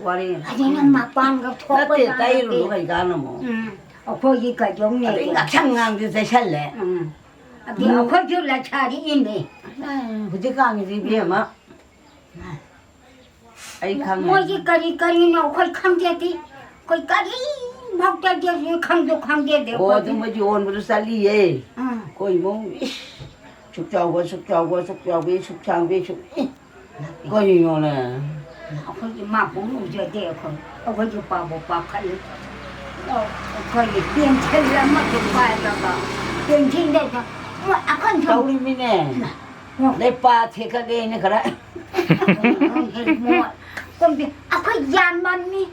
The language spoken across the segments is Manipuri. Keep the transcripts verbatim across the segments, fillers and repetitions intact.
ꯋꯥꯔꯤ꯫ ꯑꯗꯨꯅ ꯃꯄꯥꯟꯒ ꯊꯣꯛꯄ ꯅꯠꯇꯦ, ꯌꯥ ꯇꯩꯔꯨꯅꯨ ꯅꯠꯇꯦ꯫ ꯀꯩ ꯀꯥꯟꯅꯃꯣ? ꯎꯝ, ꯑꯩꯈꯣꯏꯒꯤ ꯀꯩꯗꯧꯅꯦ? ꯑꯗꯩ ꯉꯥꯛꯁꯪ ꯉꯥꯡꯗꯤ ꯇꯩꯁꯜꯂꯦ꯫ ꯎꯝ꯫ ꯑꯗꯩ ꯎꯝ꯫ ꯑꯩꯈꯣꯏꯁꯨ ꯂꯩꯁꯥꯔꯤꯅꯦ꯫ ꯑꯦ, ꯍꯧꯖꯤꯛꯀꯥꯟꯒꯤꯗꯤ ꯏꯕꯦꯝꯃ, ꯎꯝ꯫ ꯑꯩ ꯈꯪꯉꯦ꯫ ꯃꯣꯏꯒꯤ ꯀꯔꯤ ꯀꯔꯤꯅꯣ ꯑꯩꯈꯣꯏ ꯈꯪꯖꯗꯦ꯫ ꯑꯩꯈꯣꯏ ꯀꯔꯤꯃꯛꯇꯗꯤ ꯈꯪꯁꯨ ꯈꯪꯖꯗꯦ ꯑꯣ, ꯑꯩꯈꯣꯏꯗꯤ꯫ ꯑꯗꯨ ꯃꯣꯏꯗꯤ ꯑꯣꯟꯕꯗ ꯆꯠꯂꯤꯌꯦ꯫ ꯎꯝ꯫ ꯑꯩꯈꯣꯏ ꯏꯃꯨꯡ, ꯏꯁ, ꯁꯨꯛ ꯆꯥꯎꯕ, ꯁꯨꯛ ꯆꯥꯎꯕ, ꯁꯨꯛ ꯆꯥꯎꯕꯤ, ꯁꯨꯛ ꯁꯥꯡꯕꯤ, ꯁꯨꯛ, ꯏ, ꯀꯔꯤꯅꯣꯅꯦ? ꯑꯩꯈꯣꯏꯗꯤ ꯃꯥꯕꯨ ꯎꯖꯗꯦ ꯑꯩꯈꯣꯏ꯫ ꯑꯩꯈꯣꯏꯗꯤ ꯄꯥꯕꯨ ꯄꯥꯈꯠꯂꯤ꯫ ꯑꯩꯈꯣꯏꯒꯤ ꯄꯦꯟꯁꯤꯜ ꯑꯃꯁꯨ ꯄꯥꯏꯔꯒ, ꯄꯦꯟꯁꯤꯜꯗꯁꯨ, ꯑꯩꯈꯣꯏꯅ ꯁꯨꯝ ꯇꯧꯔꯤꯃꯤꯅꯦ꯫ ꯂꯩꯄꯥ ꯊꯦꯛꯀꯠꯂꯦꯅ ꯈꯔ꯫ ꯀꯨꯝꯕꯤ ꯑꯩꯈꯣꯏ ꯒ꯭ꯌꯥꯟ ꯃꯝꯃꯤ꯫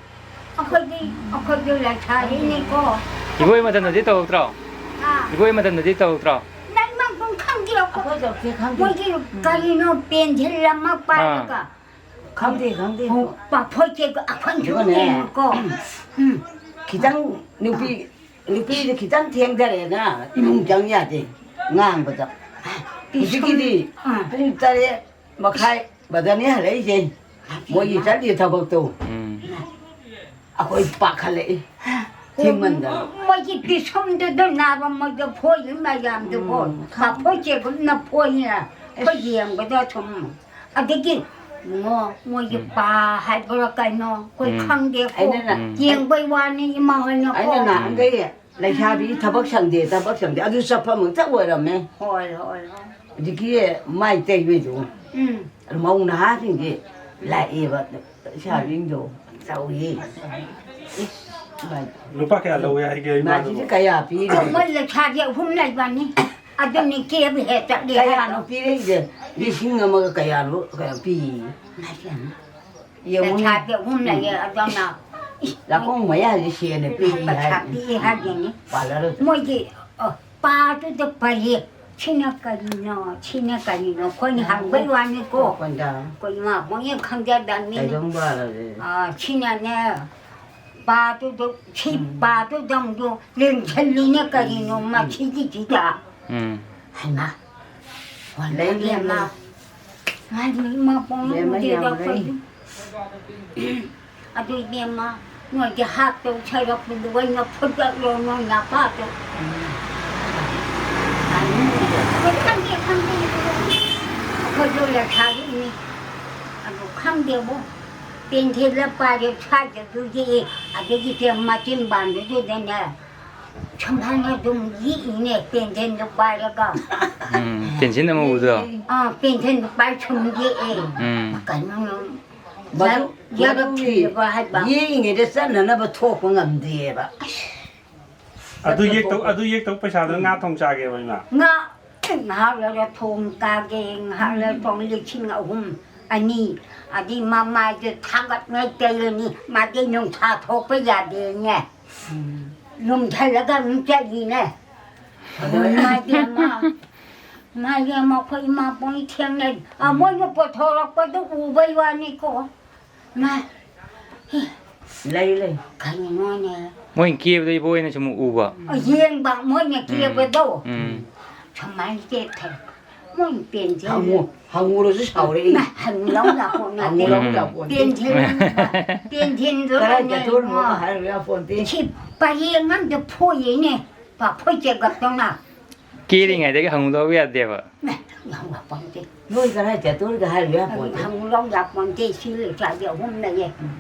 ꯑꯩꯈꯣꯏꯗꯤ, ꯑꯩꯈꯣꯏꯗꯤ ꯂꯩꯁꯥꯔꯤꯅꯤꯀꯣ꯫ ꯏꯕꯣꯏ ꯃꯇꯝꯗꯗꯤ ꯇꯧꯔꯛꯇ꯭ꯔꯣ? ꯑꯥ꯫ ꯏꯕꯣꯏ ꯃꯇꯝꯗꯗꯤ ꯇꯧꯔꯛꯇ꯭ꯔꯣ? ꯅꯪ ꯅꯪ ꯀꯨꯝ ꯈꯪꯗꯦ ꯑꯩꯈꯣꯏ꯫ ꯑꯩꯈꯣꯏ ꯇꯧꯔꯛꯇꯦ, ꯈꯪꯗꯦ꯫ ꯃꯣꯏꯒꯤ ꯀꯔꯤꯅꯣ ꯄꯦꯟꯁꯤꯜ ꯑꯃ ꯄꯥꯏꯔꯒ꯫ ꯑꯥ꯫ ꯈꯪꯗꯦ, ꯈꯪꯗꯦ꯫ ꯑꯣ, ꯄꯥꯐꯣꯏ ꯆꯦꯒ ꯑꯩꯈꯣꯏ ꯑꯗꯨꯒꯅꯦ, ꯁꯨꯝ ꯌꯦꯡꯉꯨꯀꯣ꯫ ꯎꯝ꯫ ꯈꯤꯇꯪ ꯅꯨꯄꯤ ꯅꯨꯄꯤꯗꯤ ꯈꯤꯇꯪ ꯊꯦꯡꯊꯔꯦꯅ ꯏꯃꯨꯡ ꯆꯪ ꯌꯥꯗꯦ ꯉꯥꯡꯕꯗ꯫ ꯄꯤꯁꯨꯝ-, ꯍꯧꯖꯤꯛꯀꯤꯗꯤ ꯑꯥ꯫ ꯄꯨꯡ ꯇꯔꯦꯠ ꯃꯈꯥꯏ ꯕꯗꯅꯤ ꯍꯜꯂꯛꯏꯁꯦ꯫ ꯃꯣꯏꯒꯤ ꯆꯠꯂꯤ ꯊꯕꯛꯇꯣ꯫ ꯎꯝ꯫ ꯑꯩꯈꯣꯏ ꯄꯥꯈꯠꯂꯛꯏ꯫ ꯊꯦꯡꯃꯟꯗꯅ꯫ ꯃꯣꯏꯒꯤ ꯄꯤꯁꯨꯝꯗꯨꯗ ꯅꯥꯕ ꯃꯣꯏꯗ ꯐꯣꯏ ꯃꯌꯥꯝꯗꯨꯕꯣ꯫ ꯎꯝ, ꯈꯪ- ꯄꯥꯐꯣꯏ ꯆꯦꯒꯨꯝꯅ ꯐꯣꯏꯅ ꯑꯩꯈꯣꯏ ꯌꯦꯡꯕꯗ ꯁꯨꯝ ꯑꯗꯒꯤ ꯏꯕꯨꯡꯉꯣ, ꯃꯣꯏꯒꯤ ꯎꯝ꯫ ꯄꯥ ꯍꯥꯏꯕ꯭ꯔꯥ ꯀꯩꯅꯣ, ꯑꯩꯈꯣꯏ ꯎꯝ꯫ ꯈꯪꯗꯦꯀꯣ꯫ ꯑꯩꯅ ꯅ-, ꯌꯦꯡꯕꯩ ꯋꯥꯅꯤ, ꯏꯃꯥ ꯍꯣꯏꯅꯀꯣ꯫ ꯑꯩꯅ ꯅꯍꯥꯟꯈꯩ ꯂꯩꯁꯥꯕꯤ ꯊꯕꯛ ꯁꯪꯗꯦ, ꯊꯕꯛ ꯁꯪꯗꯦ, ꯑꯗꯨ ꯆꯠꯐꯝ ꯑꯃꯇ ꯑꯣꯏꯔꯝꯃꯦ꯫ ꯍꯣꯏ, ꯍꯣꯏ, ꯍꯣꯏ꯫ ꯍꯧꯖꯤꯛꯀꯤ ꯃꯥꯏ ꯇꯩꯕꯩꯗꯣ, ꯎꯝ꯫ ꯃꯧ ꯅꯍꯥꯁꯤꯡꯁꯦ ꯂꯥꯛꯑꯦꯕ, ꯂꯩꯁꯥꯕꯤꯁꯤꯡꯗꯣ ꯇꯧꯏ꯫ ꯏꯁ, ꯃꯥꯏ-, ꯂꯨꯄꯥ ꯀꯌꯥ ꯂꯧꯋꯦ ꯍꯥꯏꯒꯦ, ꯏꯃꯥꯗꯨꯕꯨ? ꯃꯥꯏꯁꯤꯗꯤ ꯀꯌꯥ ꯄꯤꯔꯤꯕ? ꯃꯣꯏ ꯂꯩꯁꯥꯕꯤ ꯑꯍꯨꯝ ꯂꯩꯕꯅꯤ꯫ ꯑꯗꯨꯅꯤ ꯀꯦꯕ ꯍꯦꯛ ꯆꯠꯂꯤ ꯍꯥꯏꯗꯣ꯫ ꯀꯌꯥꯅꯣ ꯄꯤꯔꯛꯏꯁꯦ? ꯂꯤꯁꯤꯡ ꯑꯃꯒ ꯀꯌꯥꯅꯣ, ꯀꯌꯥ ꯄꯤ? ꯌꯦꯡꯉꯨꯅꯦ꯫ ꯂꯩꯁꯥꯕꯤ ꯑꯍꯨꯝ ꯂꯩꯌꯦ, ꯑꯗꯨꯅ ꯂꯥꯀꯣꯡ ꯃꯌꯥꯁꯦ ꯁꯦꯟꯅ ꯄꯤꯔꯤ ꯄꯩꯁꯥ ꯍꯥꯏ꯫ ꯄꯤꯔꯤ ꯍꯥꯏꯗꯣꯏꯅꯤ꯫ ꯄꯥꯔꯂꯔꯗ꯫ ꯃꯣꯏꯒꯤ, ꯑ, ꯄꯥꯗꯨꯗ ꯄꯔꯦ꯫ ꯁꯤꯅ ꯀꯔꯤꯅꯣ? ꯁꯤꯅ ꯀꯔꯤꯅꯣ? ꯑꯩꯈꯣꯏꯅ ꯍꯪꯕꯩ ꯋꯥꯅꯤꯀꯣ꯫ ꯑꯩꯈꯣꯏꯗ꯫ ꯑꯩꯈꯣꯏ ꯏꯃꯥ ꯑꯩꯈꯣꯏꯅ ꯈꯪꯖꯗꯕꯅꯤꯅ꯫ ꯀꯩꯗꯧꯝ ꯄꯥꯔꯒꯦ? ꯑ, ꯁꯤꯅꯅꯦ, ꯄꯥꯗꯨꯗ, ꯁꯤ ꯎꯝ꯫ ꯄꯥꯗꯨꯗ ꯑꯃꯨꯛ ꯂꯦꯡꯁꯤꯜꯂꯤꯅꯦ ꯀꯔꯤꯅꯣ ꯎꯝ꯫ ꯃꯁꯤꯒꯤꯁꯤꯗ? ꯎꯝ꯫ ꯍꯩꯃꯥ꯫ ꯂꯩ, ꯂꯩ, ꯂꯩ꯫ ꯃꯥꯗꯤ ꯏꯃꯥ ꯄꯣꯛꯅꯨꯡꯗꯦꯗ ꯂꯩ, ꯃꯌꯥꯝ ꯂꯩ꯫ ꯑꯩꯈꯣꯏꯗꯤ꯫ ꯑꯗꯨ ꯏꯕꯦꯝꯃ, ꯅꯣꯏꯗꯤ ꯍꯥꯞꯇꯧ ꯁꯔꯛꯄꯗꯨ ꯑꯣꯏꯅ ꯐꯨꯗꯠꯂꯣ, ꯅꯣꯏ ꯅꯄꯥꯗꯣ꯫ ꯈꯪꯗꯦ, ꯈꯪꯗꯦ꯫ ꯑꯩꯈꯣꯏꯁꯨ ꯂꯩꯁꯥꯕꯤꯅꯤ꯫ ꯑꯗꯨ ꯈꯪꯗꯦꯕꯨ, ꯄꯦꯟꯁꯤꯜꯂ ꯄꯥꯏꯔꯦ ꯁ꯭ꯋꯥꯏꯗꯁꯨ ꯌꯦꯛꯑꯦ꯫ ꯑꯗꯒꯤ ꯁꯦ ꯃꯆꯤꯟ ꯕꯥꯟꯗꯨꯗꯨꯗꯅꯦ, ꯁꯨꯃꯥꯏꯅ ꯑꯗꯨꯝ ꯌꯦꯛꯏꯅꯦ, ꯄꯦꯟꯁꯤꯜꯗꯨ ꯄꯥꯏꯔꯒ꯫ ꯎꯝ, ꯄꯦꯟꯁꯤꯜ ꯑꯃꯨꯕꯗꯣ? ꯑꯥ, ꯄꯦꯟꯁꯤꯜꯗꯨ ꯄꯥꯏ ꯁꯨꯝ ꯌꯦꯛꯑꯦ꯫ ꯎꯝ꯫ ꯀꯩꯅꯣ, ꯃꯗꯨ, ꯌꯥꯔꯛ-, ꯃꯗꯨꯒꯤ ꯌꯥꯔꯛꯇ꯭ꯔꯤꯕ ꯍꯥꯏꯕ꯫ ꯌꯦꯛꯏꯉꯩꯗ ꯆꯠꯅꯅꯕ ꯊꯣꯛꯄ ꯉꯝꯗꯦꯕ꯫ ꯑꯗꯨ ꯌꯦꯛꯇꯧ, ꯑꯗꯨ ꯌꯦꯛꯇꯧ ꯄꯩꯁꯥꯗꯨꯅ ꯉꯥ ꯊꯣꯡ ꯆꯥꯒꯦꯕ, ꯏꯃꯥ? ꯉꯥ, ꯉꯥꯏꯍꯥꯛ ꯂꯩꯔ ꯊꯣꯡ ꯆꯥꯒꯦ, ꯉꯥꯏꯍꯥꯛ ꯂꯩꯔ ꯊꯣꯡ ꯂꯤꯁꯤꯡ ꯑꯍꯨꯝ, ꯑꯅꯤ, ꯑꯗꯩ ꯃꯃꯥꯏꯗ ꯊꯥꯒꯠꯅ ꯇꯩꯔꯅꯤ, ꯃꯥꯗꯤ ꯅꯨꯡꯁꯥ ꯊꯣꯛꯄ ꯌꯥꯗꯦꯅꯦ꯫ ꯎꯝ꯫ ꯂꯨꯝꯊꯔꯒ ꯑꯗꯨꯝ ꯆꯠꯂꯤꯅꯦ꯫ ꯑꯗꯣ ꯏꯃꯥ ꯏꯕꯦꯝꯃ, ꯏꯃꯥ ꯏꯕꯦꯝꯃ, ꯑꯩꯈꯣꯏ ꯏꯃꯥ ꯄꯣꯛꯅꯤ ꯊꯦꯡꯅꯩ꯫ ꯑ, ꯃꯣꯏꯅ ꯄꯨꯊꯣꯔꯛꯄꯗꯨ ꯎꯕꯩ ꯋꯥꯅꯤꯀꯣ꯫ ꯃꯥ, ꯂꯩ, ꯂꯩ꯫ ꯀꯩꯅꯣꯅꯦ? ꯃꯣꯏꯅ ꯀꯦꯕꯗꯣ ꯏꯕꯣꯏꯅ ꯁꯨꯝ ꯎꯕ꯫ ꯌꯦꯡꯕ, ꯃꯣꯏꯅ ꯎꯝ꯫ ꯀꯦꯕꯗꯣ꯫ ꯎꯝ꯫ ꯁꯨꯃꯥꯏꯅ ꯀꯦꯊꯔꯦ꯫ ꯃꯣꯏꯅ ꯄꯦꯟꯁꯤꯜ꯫ ꯍꯪꯉꯨ-, ꯍꯪꯉꯨꯔꯁꯨ ꯁꯥꯎꯔꯛꯏ꯫ ꯃꯥ, ꯍꯪꯉꯨ ꯂꯧ ꯂꯥꯛꯄ ꯅꯠꯇꯦ꯫ ꯍꯪꯉꯨ ꯂꯧ ꯎꯝ꯫ ꯂꯥꯛꯄ ꯅꯠꯇꯦ꯫ ꯄꯦꯟꯁꯤꯜ, ꯀꯗꯥꯏ ꯄꯦꯟꯁꯤꯜꯗꯨꯅꯅꯦ, ꯆꯠꯇꯣꯔꯤꯅꯣ ꯏꯃꯥ꯫ ꯍꯥꯏꯔꯨ ꯌꯥꯄꯣꯟꯇꯦ꯫ ꯁꯤ ꯄꯔꯦꯡ ꯑꯝꯗ ꯐꯣꯏꯌꯦꯅꯦ꯫ ꯄꯥꯐꯣꯏ ꯆꯦꯒꯞꯇꯧꯅ꯫ ꯀꯦꯔꯤꯉꯩꯗꯒꯤ ꯍꯪꯉꯨ ꯂꯧ ꯌꯥꯗꯦꯕ꯫ ꯃꯥ, ꯍꯪꯉꯨ ꯂꯥꯛꯄ ꯅꯠꯇꯦ꯫ ꯅꯣꯏ ꯀꯗꯥꯏ ꯆꯠꯇꯣꯔꯤꯒꯦ ꯍꯥꯏꯔꯨ ꯌꯥꯄꯣꯟꯇꯦ꯫ ꯍꯪꯉꯨ ꯂꯧ ꯌꯥꯄꯣꯟꯇꯦ, ꯁꯤ ꯂꯩꯁꯥꯕꯤ ꯑꯍꯨꯝ ꯂꯩꯌꯦ꯫ ꯎꯝ꯫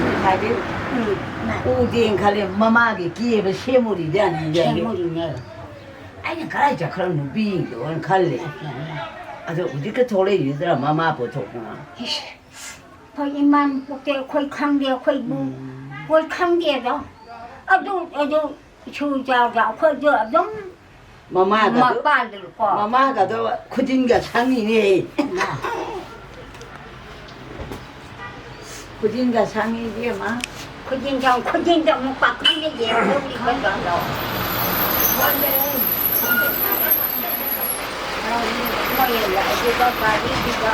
ꯉꯁꯥꯏꯗꯤ ꯎꯝ, ꯎꯗꯦꯅ ꯈꯜꯂꯦ, ꯃꯃꯥꯒꯤ ꯀꯦꯕ ꯁꯦꯝꯃꯨꯔꯤꯖꯥꯠꯅꯤ꯫ ꯁꯦꯝꯃꯨꯔꯤꯅꯦ꯫ ꯑꯩꯅ ꯀꯗꯥꯏ ꯆꯠꯈ꯭ꯔꯕ ꯅꯨꯄꯤꯗꯣꯅ ꯈꯜꯂꯦ꯫ ꯑꯗꯣ ꯍꯧꯖꯤꯛꯀ ꯊꯣꯛꯂꯛꯏꯁꯤꯗ ꯃꯃꯥ ꯄꯨꯊꯣꯛꯇꯅ꯫ ꯏꯁ, ꯑꯩꯈꯣꯏ ꯏꯃꯥ ꯄꯣꯛꯇꯦ, ꯑꯩꯈꯣꯏ ꯈꯪꯗꯦ, ꯑꯩꯈꯣꯏꯕꯨ, ꯎꯝ꯫ ꯑꯩꯈꯣꯏ ꯈꯪꯗꯦꯗ꯫ ꯑꯗꯨ, ꯑꯗꯨ ꯁꯨ ꯆꯥꯎꯗ ꯑꯩꯈꯣꯏꯁꯨ ꯑꯗꯨꯝ ꯃꯃꯥꯒꯗꯣ, ꯃꯄꯥꯗꯨꯀꯣ꯫ ꯃꯃꯥꯒꯗꯣ ꯈꯨꯖꯤꯟꯒ ꯁꯪꯉꯤꯅꯦ꯫ ꯈꯨꯖꯤꯟꯒ ꯁꯪꯉꯤ ꯏꯕꯦꯝꯃ꯫ ꯈꯨꯖꯤꯟ ꯁꯪ-, ꯈꯨꯖꯤꯟꯗꯣ ꯑꯃꯨꯛ ꯄꯥꯈꯪꯅ ꯌꯦꯡꯗꯧꯔꯤꯕꯗꯣ꯫ ꯃꯣꯏ ꯑꯗꯨꯒ ꯒꯥꯔꯤꯒꯤꯗꯣ꯫